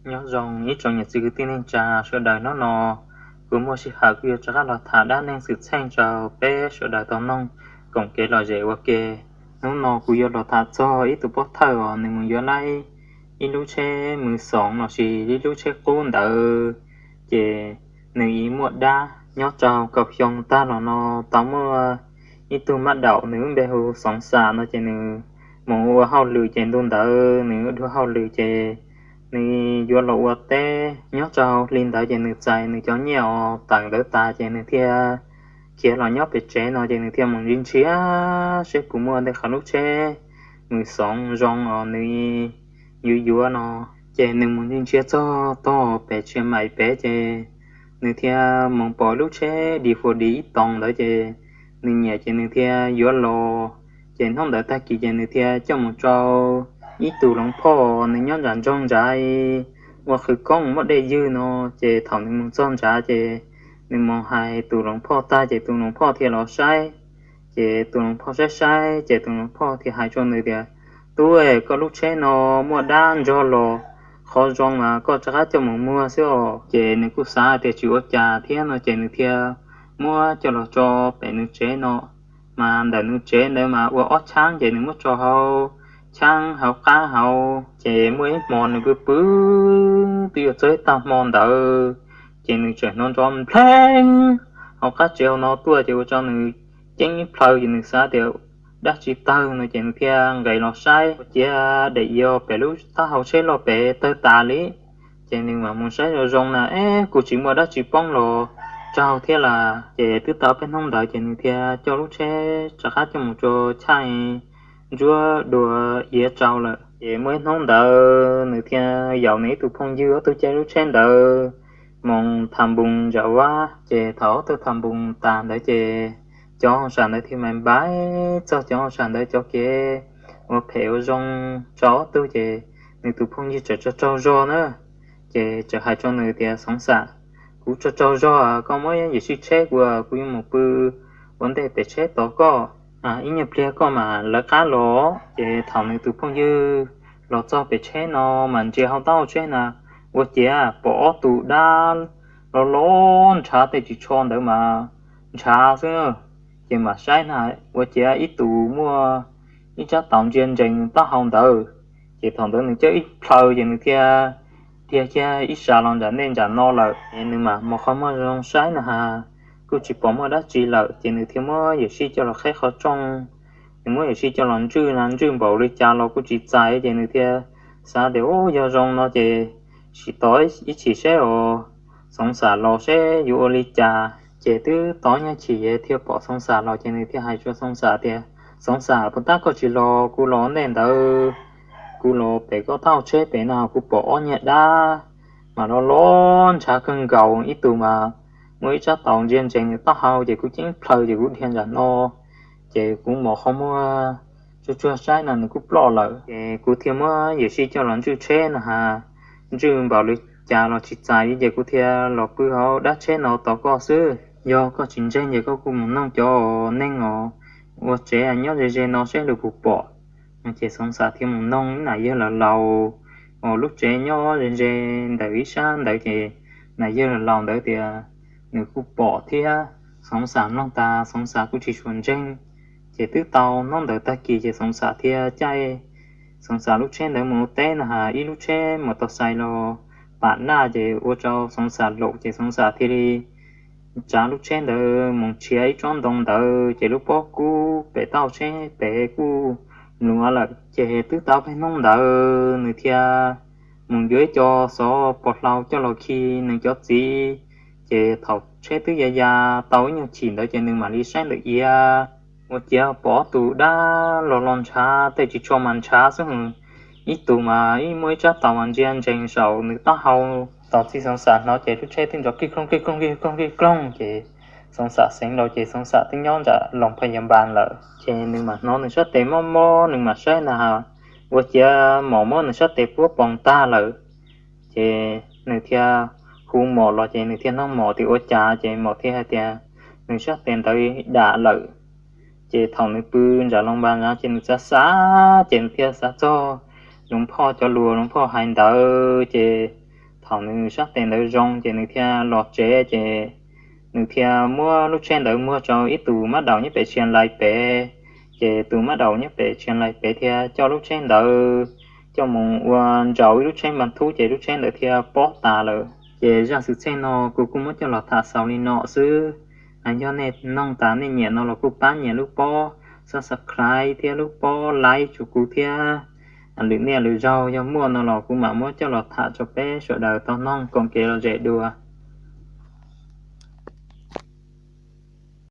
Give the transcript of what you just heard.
Nyob zoo ib tsoom niam txiv kwv tij neej tsa sawv daws, hnub no kuv muaj sij hawm kuv yuav rov qab los tham dab neeg xwm txheej rau peb sawv daws tau mloog koom kev lom zem ua ke. Hnub no kuv yuav los tham txog ib tug pov thawj os, nws mus yuav laib ib lub tsheb mws xoov los sis ib lub tsheb qub ntawd, ces nws ib muaj dab nyob rau kaum xyoo tag los no tau muaj ib tug mab daum nws lub npe hu Xoov Xam no ces nws mus ua hauj lwm ces ntu ntawd nws ua dua hauj lwm ces nws yuav los ua teb nyob rau hli ntawd ces nws txais nws cov nyiaj os tawm ntawd tas ces nws thiaj khiav los nyob pem tsev no ces nws thiaj mus ntsib ntshiab seb puas muaj tej qhov lub tsheb mws xoov zoo os nws yuav yuav no. Ces nws mus ntsib ntshiab txog tog pem Tsiaj Maim pem ces nws thiaj mus pom lub tsheb di fua di ib toos ntawd ces nws nyiam ces nws thiaj yuav los. Ces hnub ntawd tag kis ces nws thiaj coj mus rau ib tug hloov phoj nws nyob nram nroog nrad ua qhwv koob muab dej ywg no. Ces thaum nws mus txog nrad ces nws mus hais tus hloov phoj tag ces tus hloov phoj thiaj los saib. Ces tus hloov phoj saib saib ces tus hloov phoj thiaj hais rau nws tias, Tub, koj lub tsheb no muaj dab nrog los, qhov zoo mas koj rov qab coj mus muag xwb os. Ces nws kuj xav tias tsis ua cas thiab no ces nws thiaj muab coj los tso pem nws tsev no. Mas ntawm nws tsev ntawd mas ua ob chaab ces nws muab tso hauv chaab hauv qab hauv. Ces muaj ib hmo nws pw pw twb yuav txog ib tag hmo ntawd ces nws tseem hnov nrov npleeg hauv qab tsev hauv no tuaj ces ua rau nws ceeb ib plhaw ces nws xav tias dab tsi tawg no ces nws thiaj nqes los saib ua ciav daim iav pem lub taub hau tsheb loj pem tawg tas li. Ces nws mam mus saib zoo zoo na, eb, kuj tsis muaj dab tsi poob los raug thiab lawm. Ces twb tau peb hnub ntawd ces nws thiaj coj lub tsheb rov qab coj mus rau chaij ntsuab dua iav rau lawm. Ces muaj ib hnub ntawd nws thiaj yaum nws ib tug phooj ywg ob tug caij lub tsheb ntawd mus tham npoo nram vaj. Ces thaum ob tug tham npoo tas ntawd ces cov hauj sam ntawd thiaj mam npaib txog cov hauj sam ntawd cov kev ua phem ua zoo rau ob tug ces nws tus phooj ywg txawm tsaug tsaug zog na. Ces txawm hais rau nws tias, Xoov Xam, kuv tsaug tsaug zog, koj muab yawm sij tsheb kuv, kuv yuav mus pw ua ntej pem tsheb tos koj, ib nyuag pliag koj mam lawv qab los. Ces thaum nws tus phooj ywg los txog pem tsheb no mas ntsia hauv taub hau tsheb na, ua ciav pom ob tug dab loj loj ntshav tej ris tsho ntawd mas ntshav xwb. Ces mam saib na, ua ciav ib tus muaj ib tsab taus ntsia ntsees nws taub hau ntawd. Ces thaum ntawd nws coj ib plhaw ces nws thiaj dhia kiag ib sab los nram ntej nram no lawm. Nws mam mus qhov muag zoo saib na has, kuj tsis pom muaj dab tsi lawm. Ces nws thiaj muab yawm sij coj los qheb qhov rooj. Nws muab yawm sij coj los ntswj na, ntswj npaum li cas los kuj tsis txais. Ces nws thiaj xav tias, Ub, yog zoo no ces sim tos ib chim seb os, Xoov Xam los seb yuav ua li cas. Ces twb tos ib nyuag chim thiaj pom Xoov Xam los ces nws thiaj hais rau Xoov Xam tias, Xoov Xam, puas tab koj tsis los? Kuv los ntej ntawd, kuv los pem koj taub hau tsheb pem no kuv pom ob nyuag dab mas loj loj ntshav kawg nkaus, ib tug mas muaj ib tsab taus ntsia ntsees nws taub hau ces kuv ceeb plhaw ces kuv dhia nram no, ces kuv mus qhov muag tsuag tsuag saib no nws kuj ploj lawm. Ces kuv thiaj muab yawm sij coj los ntswj tsheb no has, ntswj npaum li cas los tsis txais li ces kuv thiaj los pw hauv dab tsheb no tos koj xwb. Yog koj tsis ntseeg ces koj kuj mus noog cov neeg os, ua tsev nyob ze ze no seb lawv puas pom. Ces Xoov Xam thiaj mus noog ib nam yawg laus laus uas lub tsev nyob ze ze ntawm ib sab ntawd ces nam yawg laus laus ntawd tias nws kuj pom thiab. Xoov Xam mloog tas Xoov Xam kuj tsis suam ntseeg. Ces twb tau hnub ntawd tag kis ces Xoov Xam thiaj caij Xoov Xam lub tsheb ntawd mus ua teb no has, ib lub tsheb mus tau xais los pam naj ces ua rau Xoov Xam laum ces Xoov Xam thiaj li tsav lub tsheb ntawd mus nrhiav ib tsob ntoo ntawd ces lub pob kub pem taub hau tsheb pem kuj mluav lawm. Ces twb tau peb hnub ntawd nws thiaj mus yuav ib co xov pos hlau coj los khi nws cov txiv. Ces thaum tsheb twb ya ya tau ib nyuag chim ntawd ces nws mam li saib ntawm iav, ua ciav pom ob tug dab los los ntshav tej ris tsho mas ntshav xwb hwm. Ib tug mas ib muaj ib tsab taus mas ntsia ntsees saum nws taub hau. Thaum txij Xoov Xam hnov ces lub tsheb twb nrov kij kloog kij kloog kij kloog kij kloog ces Xoov Xam xeev los ces Xoov Xam twb nyob nram loos phas yas npas lawm. Ces nws mam hnov nws sab tes mob mob, nws mam saib na has, ua ciav mom muab nws sab tes puab poos tag lawm. Ces nws thiaj hu mom los ces nws thiaj nug mom tias ua cas ces mom thiaj hais tias nws sab tes ntawd dam lawm. Ces thaum nws pw nram loos npas no ces nws xav xav ces nws thiaj xav txog luag phoj cov lus luag phoj hais ntawd ces thaum nws sab tes ntawd zoo ces nws thiaj los tsev ces nws thiaj muab lub tsheb ntawd muag rau ib tus mab daum nyob pem Tshias Lais pem. Ces tus mab daum nyob pem Tshias Lais pem thiaj coj lub tsheb ntawd coj mus ua nraus ib lub tsheb npas thub ces lub tsheb ntawd thiaj pob tas lawm. Ces zaj xwm txheej no kuv kuj muab coj los tham xaus li no xwb. Yog nej noog tas nej nyiam no los kuj pab nyiam lub pob subscribe thiab lub pob like rau kuv thiab. Lwm niaj lwm zaug yog muaj no los kuv mam muab coj los tham rau peb sawv daws tau noog koom kev lom zem dua.